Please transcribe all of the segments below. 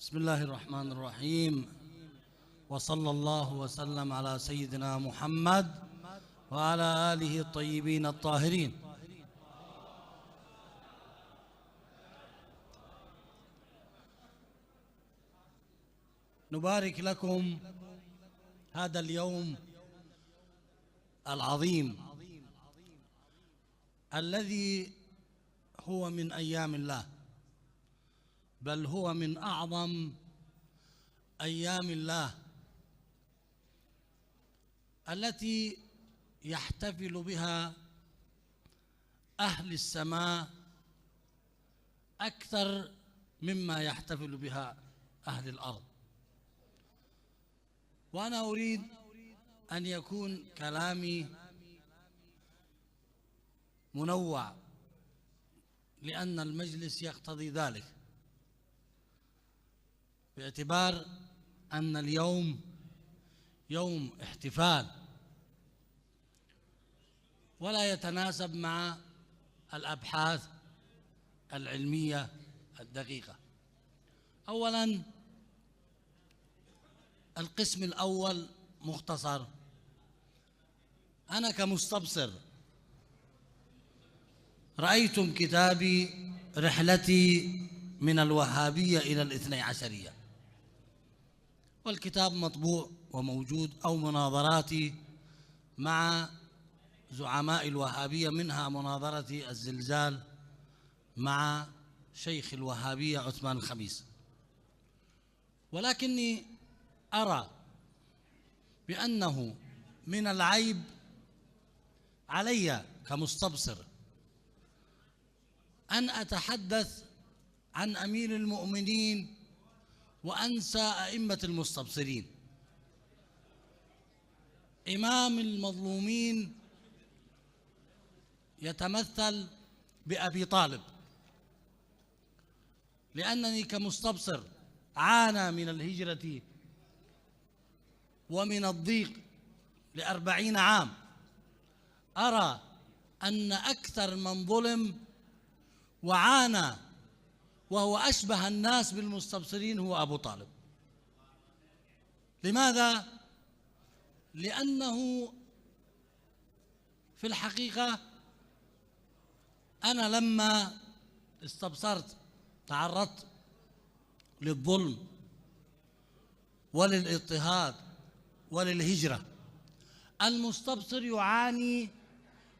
بسم الله الرحمن الرحيم، وصلى الله وسلم على سيدنا محمد وعلى آله الطيبين الطاهرين. نبارك لكم هذا اليوم العظيم الذي هو من أيام الله، بل هو من أعظم أيام الله التي يحتفل بها أهل السماء أكثر مما يحتفل بها أهل الأرض. وأنا أريد أن يكون كلامي منوع لأن المجلس يقتضي ذلك، باعتبار أن اليوم يوم احتفال ولا يتناسب مع الأبحاث العلمية الدقيقة. أولاً، القسم الأول مختصر. أنا كمستبصر رأيتم كتابي رحلتي من الوهابية إلى الاثني عشرية، والكتاب مطبوع وموجود، أو مناظراتي مع زعماء الوهابية، منها مناظرة الزلزال مع شيخ الوهابية عثمان الخميس. ولكني أرى بأنه من العيب علي كمستبصر أن أتحدث عن أمير المؤمنين وأنسى أئمة المستبصرين. إمام المظلومين يتمثل بأبي طالب، لأنني كمستبصر عانى من الهجرة ومن الضيق ل40 عام. أرى أن أكثر من ظلم وعانى وهو أشبه الناس بالمستبصرين هو أبو طالب. لماذا؟ لأنه في الحقيقة أنا لما استبصرت تعرضت للظلم وللاضطهاد وللهجرة. المستبصر يعاني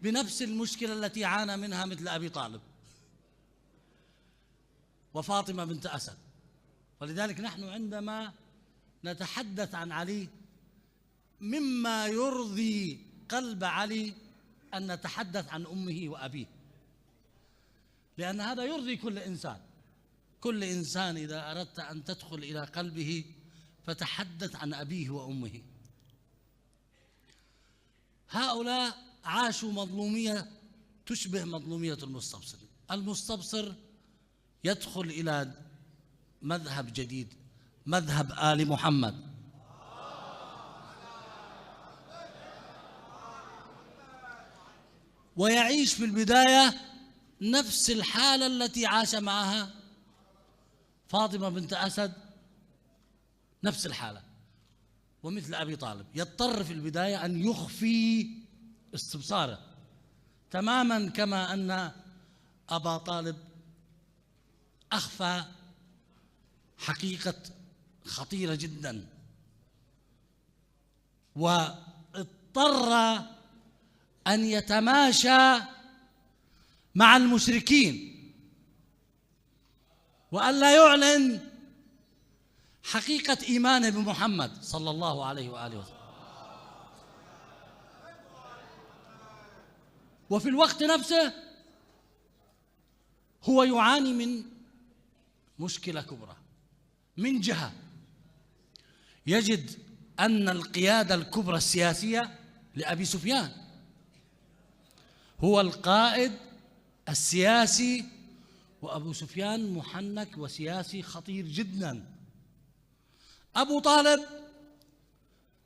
بنفس المشكلة التي عانى منها مثل أبي طالب وفاطمة بنت أسد. ولذلك نحن عندما نتحدث عن علي مما يرضي قلب علي أن نتحدث عن أمه وأبيه، لأن هذا يرضي كل إنسان. كل إنسان إذا أردت أن تدخل إلى قلبه فتحدث عن أبيه وأمه. هؤلاء عاشوا مظلومية تشبه مظلومية المستبصرين. المستبصر يدخل إلى مذهب جديد، مذهب آل محمد، ويعيش في البداية نفس الحالة التي عاش معها فاطمة بنت أسد، نفس الحالة، ومثل أبي طالب يضطر في البداية أن يخفي استبصاره تماما، كما أن أبا طالب أخفى حقيقة خطيرة جدا، واضطر أن يتماشى مع المشركين وأن لا يعلن حقيقة إيمانه بمحمد صلى الله عليه وآله وسلم. وفي الوقت نفسه هو يعاني من مشكلة كبرى. من جهة يجد أن القيادة الكبرى السياسية لأبي سفيان، هو القائد السياسي، وأبو سفيان محنك وسياسي خطير جدا. أبو طالب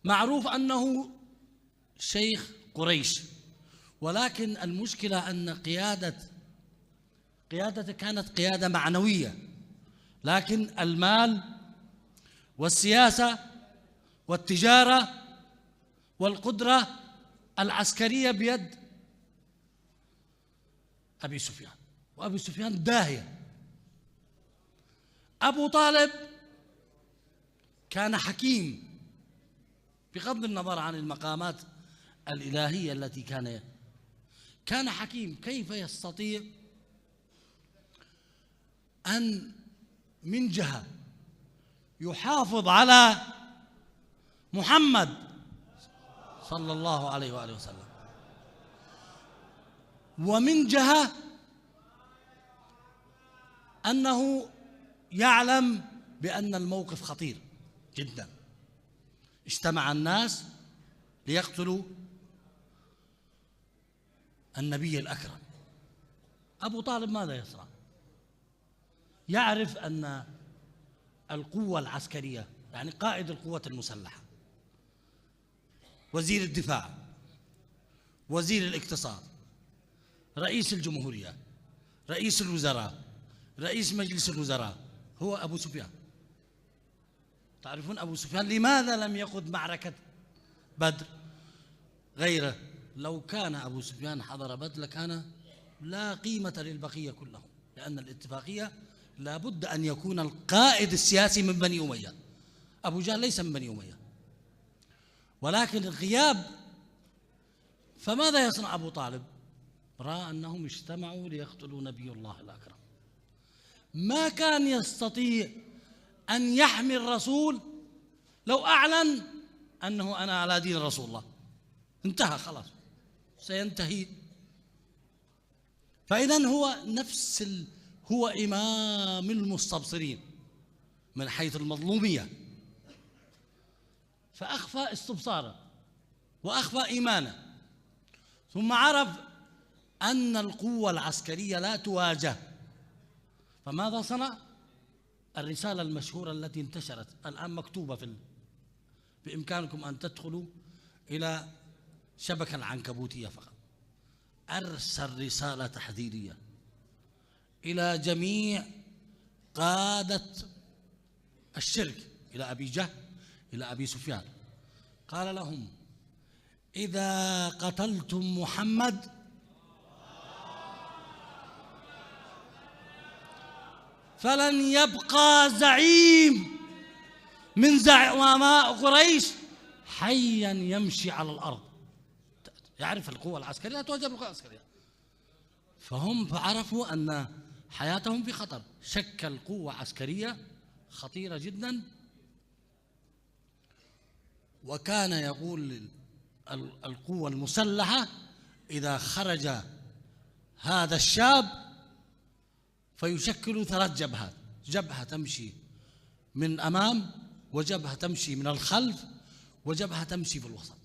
معروف أنه شيخ قريش، ولكن المشكلة أن قيادته كانت قيادة معنوية، لكن المال والسياسة والتجارة والقدرة العسكرية بيد أبي سفيان، وأبي سفيان داهية. أبو طالب كان حكيم بغض النظر عن المقامات الإلهية التي كان حكيم. كيف يستطيع أن من جهة يحافظ على محمد صلى الله عليه وآله وسلم، ومن جهة أنه يعلم بأن الموقف خطير جدا؟ اجتمع الناس ليقتلوا النبي الأكرم. أبو طالب ماذا يصنع؟ يعرف أن القوة العسكرية، يعني قائد القوة المسلحة، وزير الدفاع، وزير الاقتصاد، رئيس الجمهورية، رئيس الوزراء، رئيس مجلس الوزراء، هو أبو سفيان. تعرفون أبو سفيان لماذا لم يخوض معركة بدر؟ غيره لو كان أبو سفيان حضر بدر لكان لا قيمة للبقية كلهم، لأن الاتفاقية لا بد أن يكون القائد السياسي من بني أمية. أبو جهل ليس من بني أمية، ولكن الغياب. فماذا يصنع أبو طالب؟ رأى أنهم اجتمعوا ليقتلوا نبي الله الأكرم. ما كان يستطيع أن يحمي الرسول لو أعلن أنه أنا على دين رسول الله، انتهى خلاص، سينتهي. فإذن هو هو إمام المستبصرين من حيث المظلومية، فأخفى استبصاره وأخفى إيمانه، ثم عرف أن القوة العسكرية لا تواجه. فماذا صنع؟ الرسالة المشهورة التي انتشرت الآن مكتوبة بإمكانكم أن تدخلوا إلى شبكة العنكبوتية فقط. أرسل رسالة تحذيرية إلى جميع قادة الشرك، إلى أبي جهل، إلى أبي سفيان. قال لهم: إذا قتلتم محمد فلن يبقى زعيم من زعماء قريش حيا يمشي على الأرض. يعرف القوة العسكرية تواجه بالقوة العسكرية، فهم عرفوا أن حياتهم في خطر. شكل قوة عسكرية خطيرة جدا، وكان يقول القوة المسلحة: إذا خرج هذا الشاب فيشكل 3 جبهات، جبهة تمشي من أمام، وجبهة تمشي من الخلف، وجبهة تمشي في الوسط.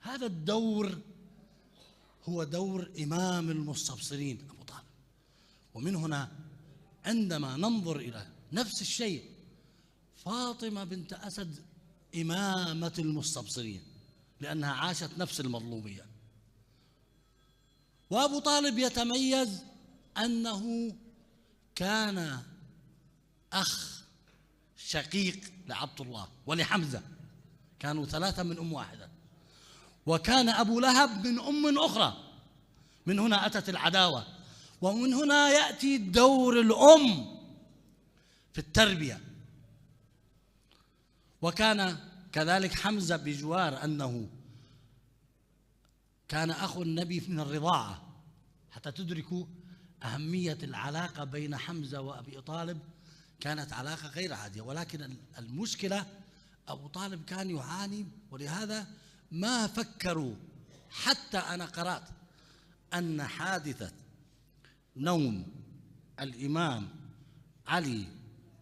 هذا الدور هو دور إمام المستبصرين أبو طالب. ومن هنا عندما ننظر إلى نفس الشيء، فاطمة بنت أسد إمامة المستبصرين لأنها عاشت نفس المظلومية. وأبو طالب يتميز أنه كان أخ شقيق لعبد الله ولحمزة، كانوا 3 من أم واحدة، وكان أبو لهب من أم أخرى. من هنا أتت العداوة، ومن هنا يأتي دور الأم في التربية. وكان كذلك حمزة بجوار أنه كان أخو النبي من الرضاعة، حتى تدركوا أهمية العلاقة بين حمزة وأبي طالب. كانت علاقة غير عادية، ولكن المشكلة أبو طالب كان يعاني، ولهذا ما فكروا. حتى أنا قرأت أن حادثة نوم الإمام علي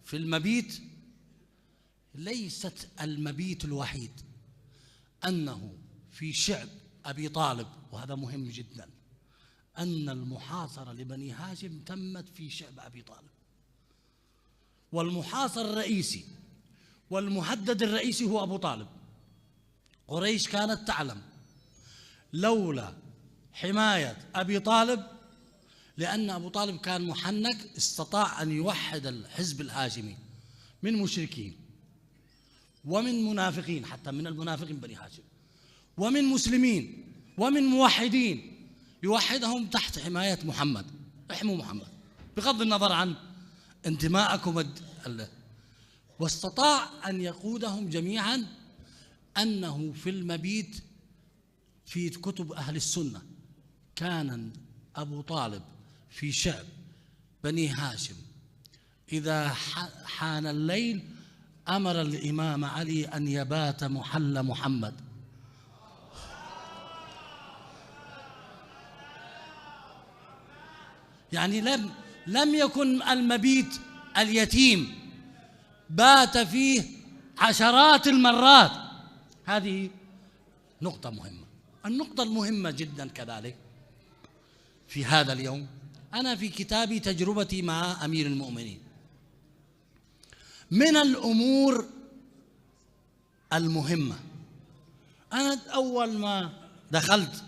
في المبيت ليست المبيت الوحيد، أنه في شعب أبي طالب، وهذا مهم جدا، أن المحاصرة لبني هاشم تمت في شعب أبي طالب، والمحاصر الرئيسي والمهدد الرئيسي هو أبو طالب. قريش كانت تعلم لولا حماية أبي طالب، لأن أبو طالب كان محنك، استطاع أن يوحد الحزب الهاشمي من مشركين ومن منافقين، حتى من المنافقين بني هاشم، ومن مسلمين ومن موحدين، يوحدهم تحت حماية محمد. احموا محمد بغض النظر عن انتماءكم. واستطاع أن يقودهم جميعا أنه في المبيت في كتب أهل السنة كان أبو طالب في شعب بني هاشم إذا حان الليل أمر الإمام علي أن يبات محل محمد. يعني لم يكن المبيت اليتيم، بات فيه عشرات المرات. هذه نقطة مهمة. النقطة المهمة جدا كذلك في هذا اليوم، أنا في كتابي تجربتي مع أمير المؤمنين، من الأمور المهمة، أنا أول ما دخلت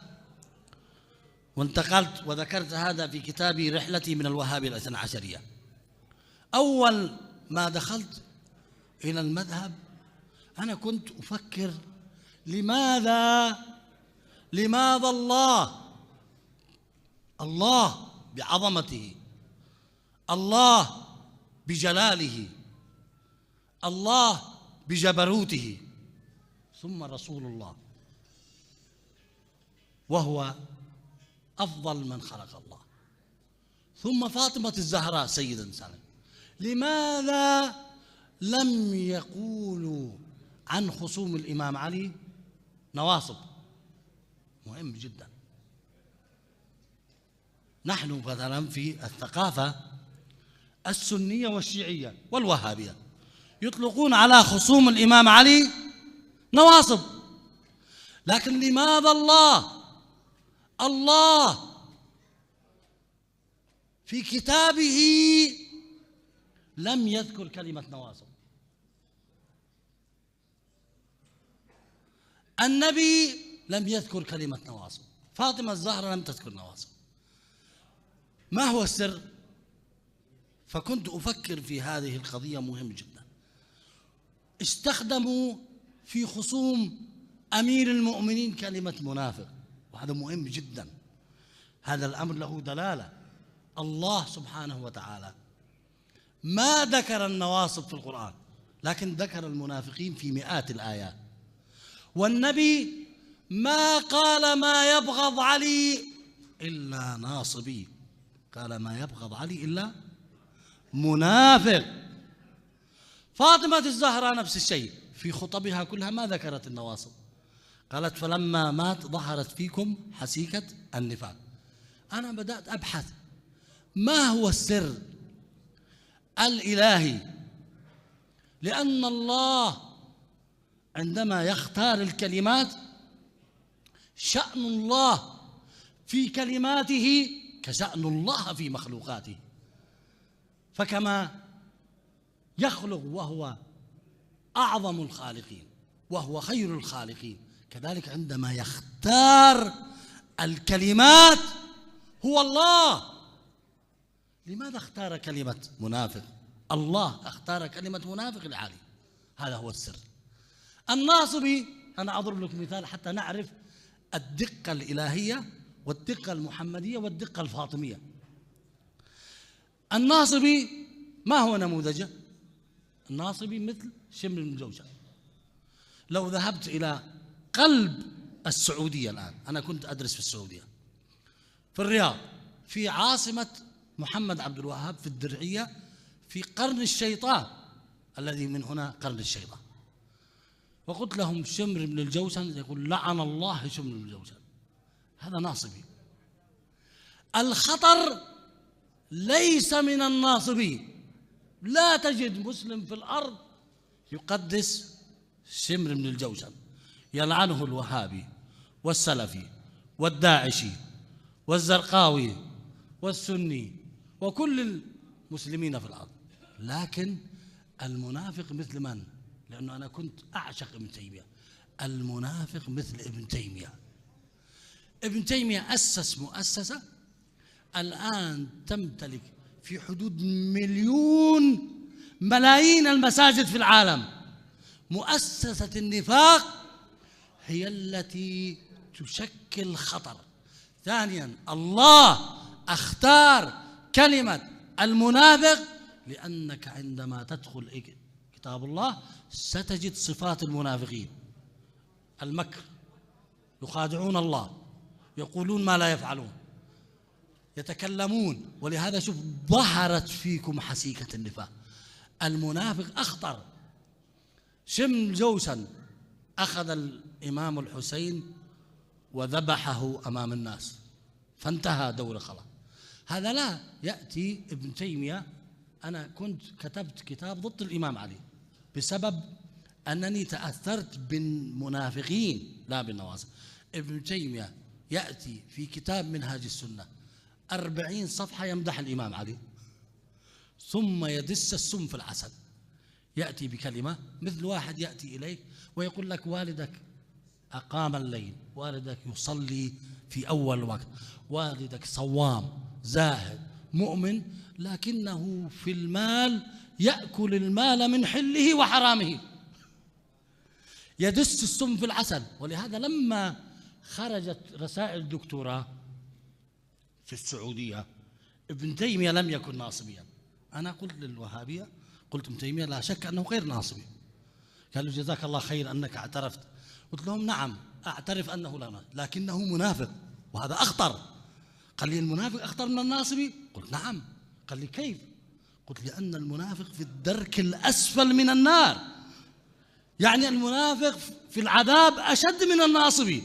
وانتقلت، وذكرت هذا في كتابي رحلتي من الوهابية الاثنى عشرية، أول ما دخلت إلى المذهب أنا كنت أفكر لماذا الله بعظمته، الله بجلاله، الله بجبروته، ثم رسول الله وهو أفضل من خلق الله، ثم فاطمة الزهراء سيد الإنسان، لماذا لم يقولوا عن خصوم الإمام علي نواصب؟ مهم جدا. نحن مثلا في الثقافة السنية والشيعية والوهابية يطلقون على خصوم الإمام علي نواصب، لكن لماذا الله في كتابه لم يذكر كلمة نواصب؟ النبي لم يذكر كلمة نواصب، فاطمة الزهراء لم تذكر نواصب، ما هو السر؟ فكنت أفكر في هذه القضية مهم جدا. استخدموا في خصوم أمير المؤمنين كلمة منافق، وهذا مهم جدا. هذا الأمر له دلالة. الله سبحانه وتعالى ما ذكر النواصب في القرآن، لكن ذكر المنافقين في مئات الآيات. والنبي ما قال ما يبغض علي إلا ناصبي، قال ما يبغض علي إلا منافق. فاطمة الزهراء نفس الشيء، في خطبها كلها ما ذكرت النواصب، قالت فلما مات ظهرت فيكم حسيكة النفاق. أنا بدأت أبحث ما هو السر الإلهي، لأن الله عندما يختار الكلمات شأن الله في كلماته كشأن الله في مخلوقاته، فكما يخلق وهو أعظم الخالقين وهو خير الخالقين، كذلك عندما يختار الكلمات هو الله. لماذا اختار كلمة منافق؟ الله اختار كلمة منافق لعلي، هذا هو السر. الناصبي، أنا أضرب لكم مثال حتى نعرف الدقة الإلهية والدقة المحمدية والدقة الفاطمية. الناصبي ما هو نموذجه؟ الناصبي مثل شمر بن جوشن. لو ذهبت إلى قلب السعودية الآن، أنا كنت أدرس في السعودية في الرياض، في عاصمة محمد عبد الوهاب في الدرعية، في قرن الشيطان الذي من هنا قرن الشيطان، وقلت لهم شمر بن الجوشن، يقول لعن الله شمر بن الجوشن، هذا ناصبي. الخطر ليس من الناصبين، لا تجد مسلم في الأرض يقدس شمر بن الجوشن، يلعنه الوهابي والسلفي والداعشي والزرقاوي والسني وكل المسلمين في الأرض. لكن المنافق مثل من؟ لأنه أنا كنت أعشق ابن تيمية. المنافق مثل ابن تيمية. ابن تيمية أسس مؤسسة الآن تمتلك في حدود ملايين المساجد في العالم، مؤسسة النفاق هي التي تشكل خطر. ثانيا، الله اختار كلمة المنافق لأنك عندما تدخل كتاب الله ستجد صفات المنافقين: المكر، يخادعون الله، يقولون ما لا يفعلون، يتكلمون. ولهذا شوف، ظهرت فيكم حسيكة النفاق. المنافق أخطر. شم جوسا أخذ الإمام الحسين وذبحه أمام الناس فانتهى دور خلاص. هذا لا يأتي ابن تيمية. أنا كنت كتبت كتاب ضد الإمام علي بسبب أنني تأثرت بالمنافقين لا بالنواصب. ابن تيمية يأتي في كتاب منهاج السنة 40 صفحة يمدح الإمام علي، ثم يدس السم في العسل. يأتي بكلمة مثل واحد يأتي إليك ويقول لك: والدك أقام الليل، والدك يصلي في أول وقت، والدك صوام زاهد مؤمن، لكنه في المال يأكل المال من حله وحرامه. يدس السم في العسل. ولهذا لما خرجت رسائل دكتوراه في السعودية، ابن تيمية لم يكن ناصبيا. أنا قلت للوهابية، قلت ابن تيمية لا شك أنه غير ناصبي. قالوا: جزاك الله خير أنك اعترفت. قلت لهم: نعم أعترف أنه لا ناصب، لكنه منافق وهذا أخطر. قال لي: المنافق أخطر من الناصبي؟ قلت: نعم. قال لي: كيف؟ قلت: لأن المنافق في الدرك الأسفل من النار، يعني المنافق في العذاب أشد من الناصبي.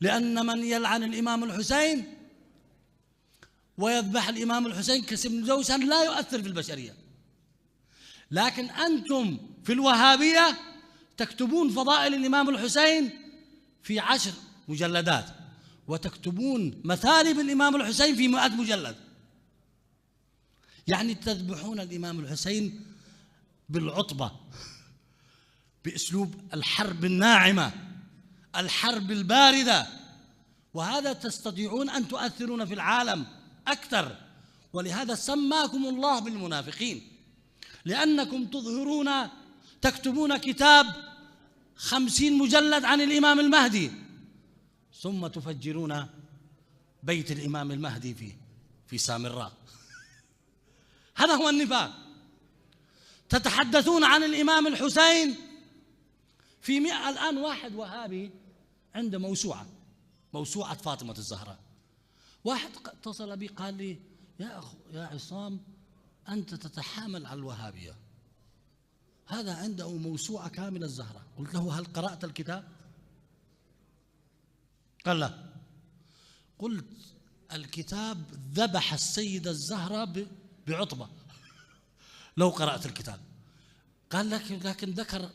لأن من يلعن الإمام الحسين ويذبح الإمام الحسين كاسم جوسن لا يؤثر في البشرية، لكن أنتم في الوهابية تكتبون فضائل الإمام الحسين في 10 مجلدات، وتكتبون مثالب الإمام الحسين في 100 مجلد. يعني تذبحون الإمام الحسين بالعطبة، بأسلوب الحرب الناعمة، الحرب الباردة، وهذا تستطيعون أن تؤثرون في العالم أكثر. ولهذا سماكم الله بالمنافقين، لأنكم تظهرون، تكتبون كتاب 50 مجلد عن الإمام المهدي، ثم تفجرون بيت الإمام المهدي في سامراء. هذا هو النفاق. تتحدثون عن الإمام الحسين في 100. الآن واحد وهابي عنده موسوعة فاطمة الزهراء. واحد اتصل بي قال لي: يا عصام، أنت تتحامل على الوهابية، هذا عنده موسوعة كاملة الزهراء. قلت له: هل قرأت الكتاب؟ قال: لا. قلت: الكتاب ذبح السيدة الزهراء بعطبة لو قرأت الكتاب. قال: لكن ذكر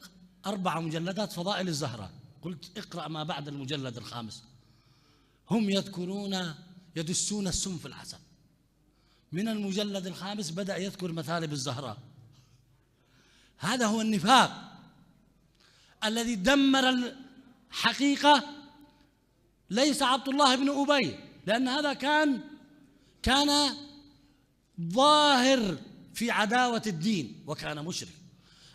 4 مجلدات فضائل الزهراء. قلت: اقرأ ما بعد المجلد الخامس. هم يدسون السم في العسل. من المجلد الخامس بدأ يذكر مثالب الزهراء. هذا هو النفاق الذي دمر الحقيقة. ليس عبد الله بن أبي، لأن هذا كان ظاهر في عداوة الدين وكان مشرك.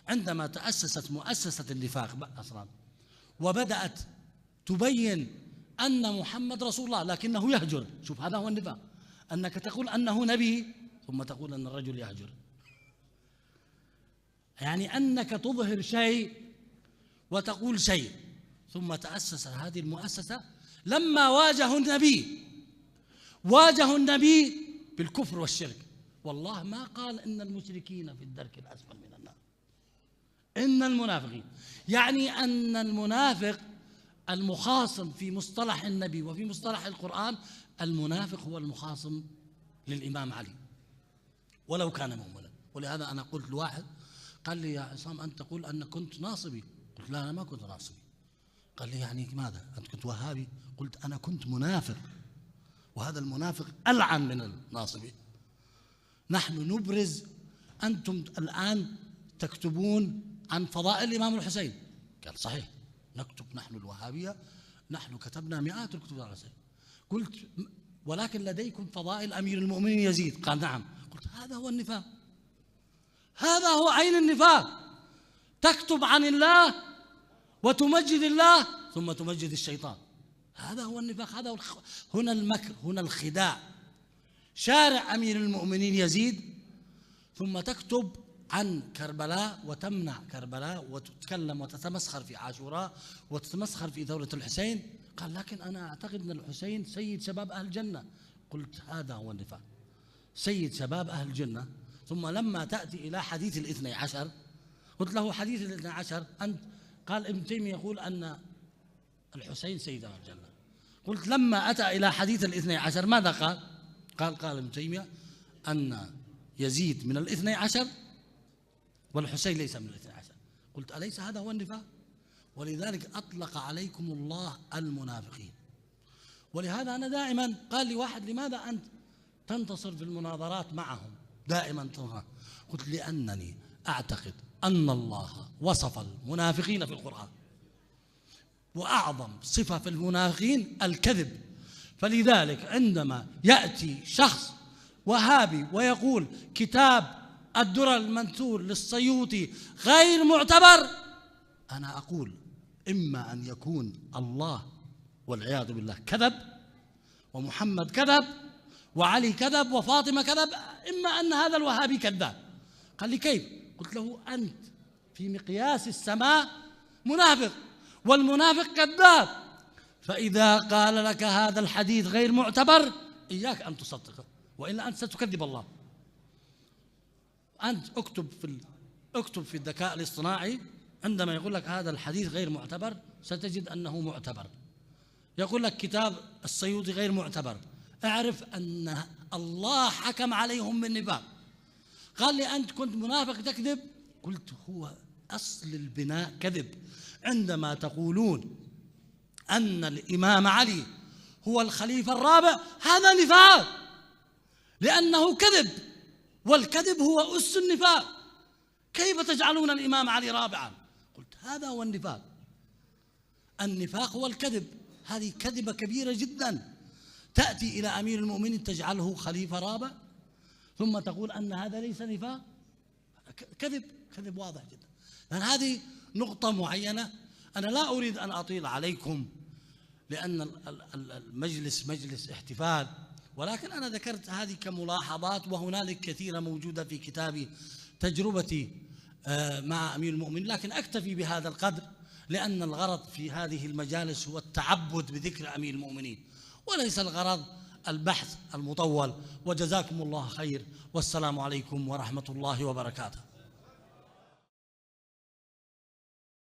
عندما تأسست مؤسسة النفاق أصلا وبدأت تبين أن محمد رسول الله لكنه يهجر. شوف، هذا هو النفاق، أنك تقول أنه نبي ثم تقول أن الرجل يهجر. يعني أنك تظهر شيء وتقول شيء. ثم تأسس هذه المؤسسة لما واجهوا النبي بالكفر والشرك. والله ما قال إن المشركين في الدرك الأسفل من النار، إن المنافقين. يعني أن المنافق المخاصم في مصطلح النبي وفي مصطلح القرآن، المنافق هو المخاصم للإمام علي ولو كان مؤمنا. ولهذا أنا قلت لواحد قال لي: يا عصام، أنت تقول أن كنت ناصبي. قلت: لا، أنا ما كنت ناصبي. قال لي: يعني ماذا؟ أنت كنت وهابي؟ قلت: أنا كنت منافق، وهذا المنافق ألعن من الناصبي. نحن نبرز. أنتم الآن تكتبون عن فضائل الإمام الحسين. قال: صحيح، نكتب نحن الوهابية، نحن كتبنا مئات الكتب عن الحسين. قلت: ولكن لديكم فضائل أمير المؤمنين يزيد. قال: نعم. قلت: هذا هو النفاق، هذا هو عين النفاق. تكتب عن الله وتمجد الله ثم تمجد الشيطان. هذا هو النفاق، هذا هنا المكر، هنا الخداع. شارع أمير المؤمنين يزيد ثم تكتب عن كربلاء وتمنع كربلاء وتتكلم وتتمسخر في عاشوراء وتتمسخر في ثورة الحسين. قال لكن أنا أعتقد أن الحسين سيد شباب أهل الجنة. قلت هذا هو النفاق، سيد شباب أهل الجنة. ثم لما تأتي إلى حديث الاثني عشر قلت له حديث الاثني عشر أنت، قال ابن تيمية يقول أن الحسين سيد أهل الجنة. قلت لما أتى إلى حديث الاثني عشر ماذا قال؟ قال ابن تيمية أن يزيد من الاثني عشر والحسين ليس من الاثني عشر. قلت أليس هذا هو النفاق؟ ولذلك أطلق عليكم الله المنافقين. ولهذا أنا دائما قال لي واحد لماذا أنت تنتصر في المناظرات معهم دائما تنهى؟ قلت لأنني أعتقد أن الله وصف المنافقين في القرآن، وأعظم صفة في المنافقين الكذب. فلذلك عندما يأتي شخص وهابي ويقول كتاب الدرر المنثور للسيوطي غير معتبر، أنا أقول إما أن يكون الله والعياذ بالله كذب، ومحمد كذب، وعلي كذب، وفاطمة كذب، إما أن هذا الوهابي كذاب. قال لي كيف؟ قلت له أنت في مقياس السماء منافق، والمنافق كذاب. فإذا قال لك هذا الحديث غير معتبر إياك أن تصدقه، وإلا أنت ستكذب الله. أنت اكتب في الذكاء الاصطناعي عندما يقول لك هذا الحديث غير معتبر ستجد أنه معتبر. يقول لك كتاب السيوطي غير معتبر، اعرف أن الله حكم عليهم بالنفاق. قال لي أنت كنت منافق تكذب. قلت هو أصل البناء كذب. عندما تقولون أن الإمام علي هو الخليفة الرابع هذا نفاق، لأنه كذب، والكذب هو أس النفاق. كيف تجعلون الإمام علي رابعا؟ قلت هذا هو النفاق. النفاق هو الكذب. هذه كذبة كبيرة جدا. تأتي إلى أمير المؤمنين تجعله خليفة رابع ثم تقول أن هذا ليس نفاق. كذب واضح جدا. لأن هذه نقطة معينة. أنا لا أريد أن أطيل عليكم لأن المجلس مجلس احتفال، ولكن أنا ذكرت هذه كملاحظات، وهنالك كثيرة موجودة في كتابي تجربتي مع أمير المؤمنين، لكن أكتفي بهذا القدر لأن الغرض في هذه المجالس هو التعبد بذكر أمير المؤمنين، وليس الغرض البحث المطول. وجزاكم الله خير، والسلام عليكم ورحمة الله وبركاته.